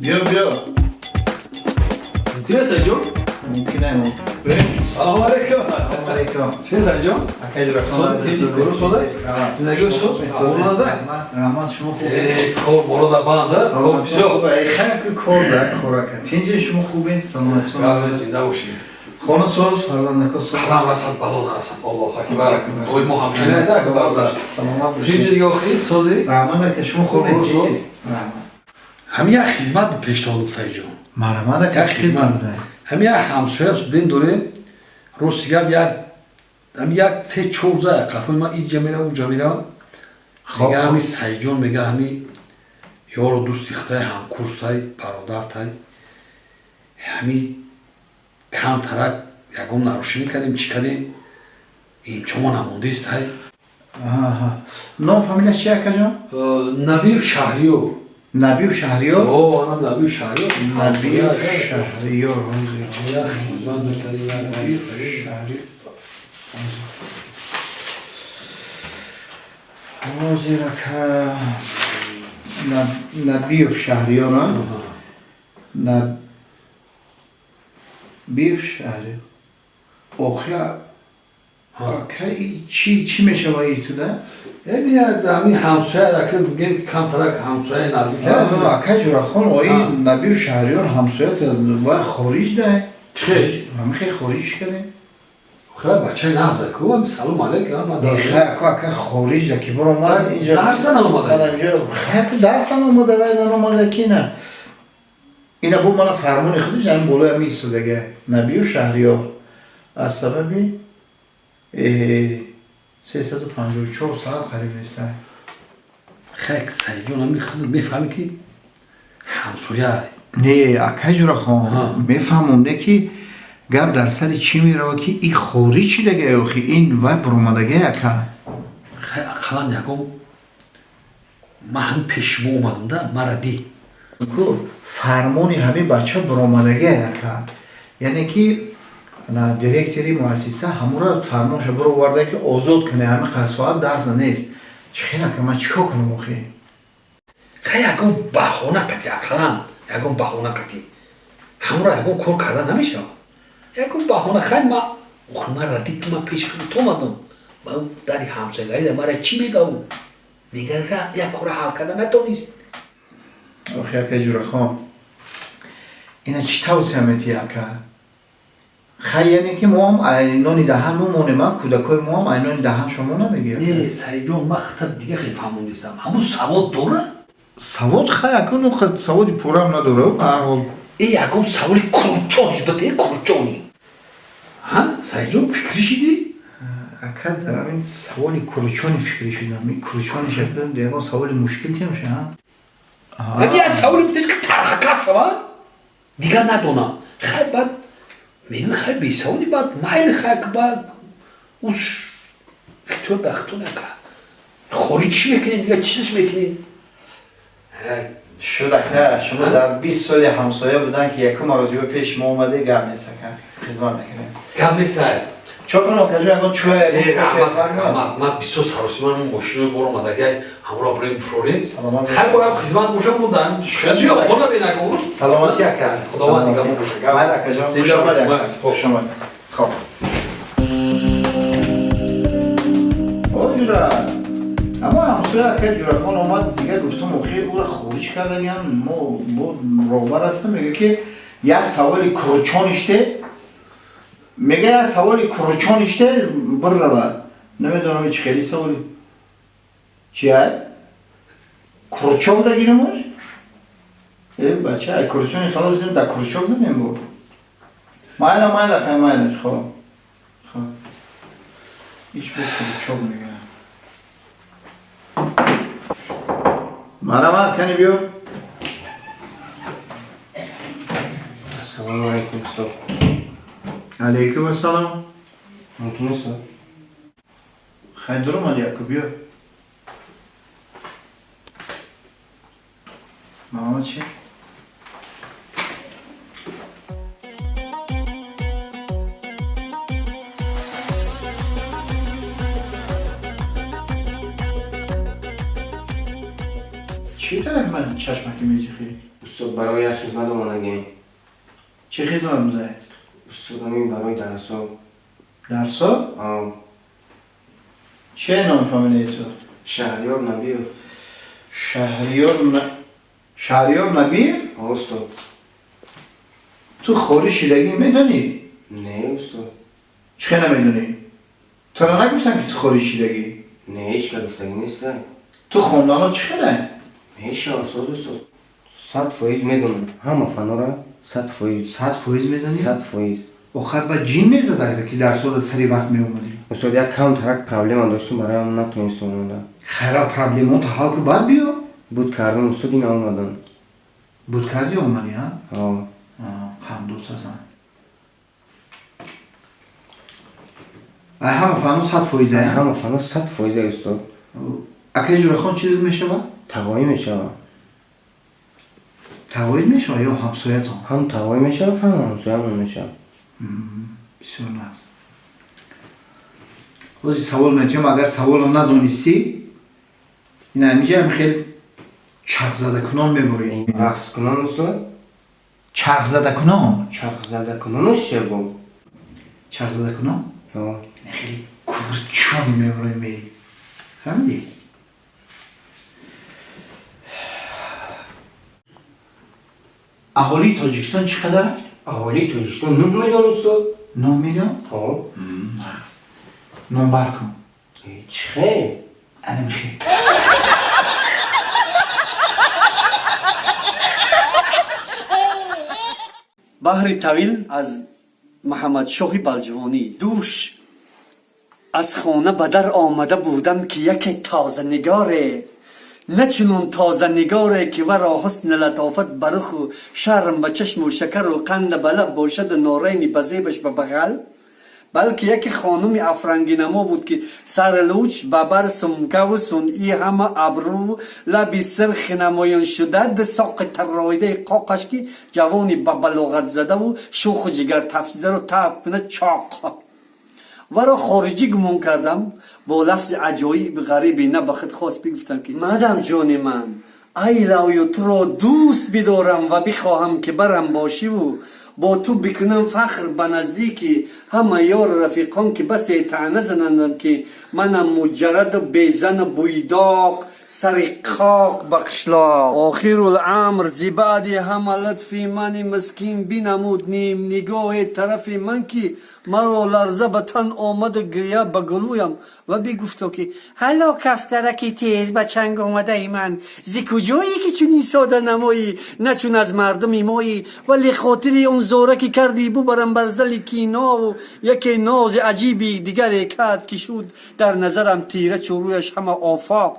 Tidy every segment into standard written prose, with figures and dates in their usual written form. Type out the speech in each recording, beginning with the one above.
Биё, биё. Мумкин аст, Саидҷон? Мумкин ай. Салому алейкум. Салому алейкум. Чӣ, Саидҷон? Акай Ҷурахон. Соза? Зиндагио соз? Назар? Раҳмат, шумо хуб? Кор боло да банда. Саломат. Всё. Хай, кор да кор, ака. Тинҷи, шумо хубед? Саломат. Зинда бошӣ. Хона соз, фарзандако соз? Қадам расад, бало нарасад. Аллоҳ акбар. Дои мо ҳам хеле бародар. Саломат бошед. Тинҷи, дига охир сози? Раҳмат, ака, шумо хубед? Раҳмат. Ҳамин як хизмат пештонум, Саидҷон. Марҳамат, ака. Як хизмат. Ҳамин як ҳамсоя студент дорем. Рости гап, як ҳамин як се чор за қафои ман иҷа мерав, уҷа мерав. Мега, ҳамин Саидҷон, мега, ҳамин ёру дӯсти хитай, ҳамкурстай, бародартай, ҳамин камтарак ягон нарушение кардем, чӣ кардем, имтиҳон намондистай. Ном, фамилияш чи, акаҷон? Набиев Шаҳриёр. Набиев Шаҳриёр? Ана, Набиев Шаҳриёр. Набиев Шаҳриёр. Як хизмат мекардем. Ҳозир, ака. Набиев Шаҳриёр, Набиев Шаҳриёр. Охи, ака, чӣ чӣ мешава итуда? Ҳамин ҳамсоя, ака, бигем ки камтарак ҳамсояи наздик. Ака Ҷурахон, ои Набиев Шаҳриёр ҳамсоята вай хориҷ дай. Чӣ? Ҳамин хел хориҷ кардем. Хай, бачаи нағза ку, салом алейкум. Хай, ака, ака хориҷ да ки биромад инҷа. Дарса наомада? Инҷа, хай, дарса наомада, вай наомада ки на. Ина бу мана фармони худаш ҳамин болои ҳамин истодага. Набиев Шаҳриёр аз сабаби 354 соат қариб неста. Хай, Саидҷон, ҳамин худат мефаҳмӣ ки ҳамсоя. Не, акай Ҷурахон, мефаҳмам, не ки гап дар сари чӣ мерава, ки и хориҷ чидага, охи ин вай буромадага, ака. Хай, ақаллан ягон ман ҳамин пеши шумо омадам да, мара дид. Ку фармони ҳамин бача буромадага, ака, яъне ки директори муассиса ҳамура фармонша буроварда, ки озод куне, ҳамин қад соат дарса нест. Чӣ хел, ака, ман чӣ кор кунам охи? Хай, ягон баҳона қатӣ, ақаллан ягон баҳона қатӣ ҳамура ягон кор карда намешавад? Ягон баҳона. Хай, ма охи мара дид, ман пеши худат омадам, ман дари ҳамсоягарӣ, мара чӣ мегаву мега, як кора ҳал карда натонист. Охи, ака Ҷурахон, ина чӣ тавсия метиҳӣ, ака? Хай, яъне ки мо ҳам айнони даҳан мо монем, а кӯдакои мо ҳам айнони даҳан шумо намегирад. Не, Саидҷон, ман хата дига хел фаҳмондистам. Ҳамун савод дора? Савод, хай, акун саводи пуррам надора, ба ҳар ҳол. Э, ягон саволи курчониш бите, курчони. Ҳа, Саидҷон, фикрӣ шидӣ? Ака, дар ҳамин саволи курчони фикрӣ шудам. Ин курчони шакл ягон саволи мушкил темша. Ҳамин як саволи битес ки тархакар шава, дигар надонам. Хай, баъд мегӯи, хай, бесаводи, баъд майли, хай, баъд уш ихтиёр дар хитон, ака. Хориҷ чӣ мекунед, дигар чизаш мекунед? Шуд, ака. Шумо дар 20 соли ҳамсоя будан, ки якум маротиба пеши мо омаде. Гап нест, ака, хизмат мекунем. Гап нест. Чо кунам, акаҷон, ягон чой? Ман бисёр саросиман, мошинои бор омадагай, ҳамроҳ бурем, фурорем. Хай, борам хизмат бошам, мо дар хона бенагор. Саломатӣ, ака. Худованд нигаҳбон боша. Майли, акаҷон, хуш омадӣ, ака, хуш омадӣ. Хоб, ҷура, аммо ҳамсоя ака Ҷурахон омад, дигар гуфтам, охир ӯра хориҷ кардагиам, мо бо роҳбар ҳастам, мега ки як саволи курчониште, мега, як саволи курчониште биррава. Намедонам, чи хели саволи чи ай курчок дагиримош. Э, бача, ай курчони халос дем, да курчок задем бо. Майла, майла, хай, майла, хоб, хоб, иш бо курчок мега. Марҳамат, кани биё. Ассалому алайкум, устод. Алейкум ассалом. Мумкин, устод? Хай, дуромад, яку, биё. Марҳамат, чи? Чӣ тараф ман чашмаки меҷихӣ? Устод, барои як хизмат омадагем. Чӣ хизмат буда? Устод, ҳамин барои дарсо. Дарсо? Ҳа. Че ном фамилияи ту? Шаҳриёр Набиев. Шаҳриёр Набиев? Ҳа, устод. Ту хориҷ шидагӣ медонӣ? Не, устод. Чӣ хел намедонӣ? Туро нагуфтам, ки ту хориҷ шидагӣ? Не, ҳеҷ кас гуфтагӣ неста. Ту хондано чӣ хеле? Мешавад, соз, устод. 100% медонам. Ҳама фанора 100%. 100% медонӣ? 100%. Охир ба ҷин мезад, ки дарсода сари вақт меомадӣ. Устод, як камтарак проблема доштум, барои он натонистам омада. Хайра, проблемота ҳал ку, баъд биё. Буд кардам, устод, ин омадам. Буд кардӣ, омадӣ, ҳа? Ҳа. Қандут ҳасан. Ай ҳама фано 100%? Ай ҳама фано 100%, устод. Акаи Ҷурахон чиз мешавад? Тағоӣ мешавад. Тағоӣ мешавад ё ҳамсоятон? Ҳам тағоӣ мешавад, ҳам ҳамсоямон мешавад. Бисёр нағз. Ҳозир савол метиҳам, агар саволро надонистӣ, ин ҳамиҷа ҳам хел чархзадакунон мебурӣ. Рақскунон, устод? Чархзадакунон. Чархзадакунонаш че буд? Чархзадакунон? Ҳа. Хеле курчони мебурӣ, мерӣ. Фаҳмидӣ? Аҳолии Тоҷикистон чӣ қадар аст? Аҳолии Тоҷикистон 9 миллион, устод. 9 миллион? Ҳа. Нағз. Номбар кун. Чӣ хел? Ана михел. Баҳри тавил аз Муҳаммадшоҳи Балҷувонӣ. Дӯш аз хона ба дар омада будам, ки яке тозанигоре, на чунон тозанигоре, ки варо ҳусни латофат ба руху шарм ба чашму шакару қанда ба лаб бошаду норайни ба зебаш ба бағал, балки яке хонуми афрангинамо буд, ки сарлуч ба бар сумкаву сунъӣ, ҳама абрӯву лаби сирхи намоён шуда, ду соқи тарроидаи қоқаш, ки ҷавони ба балоғатзадаву шӯху ҷигартафтидаро таф кунад чоқ. Варо хориҷӣ гумон кардам. Бо лафзи аҷоиби ғариби на ба худ хос бигуфтам, ки мадам ҷони ман, I love you, туро дӯст бидорам ва бихоҳам, ки барам бошиву бо ту бикунам фахр ба наздики ҳама ёру рафиқон, ки басе таъна занандам, ки манам муҷарраду безану буйдоқ, сари қоқ ба қишлоқ. Охируламр, зи баъди ҳама лутфи мани мискин бинамуд ним нигоҳе тарафи ман, ки маро ларза ба тан омаду гиря ба гулӯям, ва бигуфто, ки ҳало кафтараки тез ба чанг омадаи ман, зи куҷое, ки чунин сода намоӣ, на чун аз мардуми моӣ, вале хотири он зора, ки кардӣ, бубарам бар зали кинову яке нози аҷиби дигаре кард, ки шуд дар назарам тира чу рӯяш ҳама офоқ.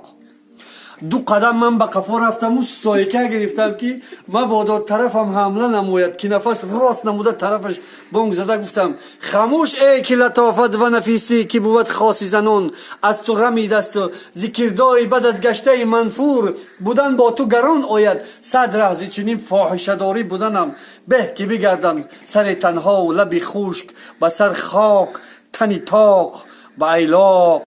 Ду қадам ман ба қафо рафтаму стойка гирифтам, ки мабодо тарафам ҳамла намояд, ки нафас рост намуда тарафаш бонг зада гуфтам: «Хамӯш, эй ки латофат ва нафисӣ, ки бувад хоси занон, аз ту рамидасту зикрдори бадат гаштаи манфур. Будан бо ту гарон ояд сад раҳ, зи чунин фоҳишадорӣ буданам беҳ, ки бигардам сари танҳову лаби хушк, ба сар хок, тани тоқ ба айлоқ».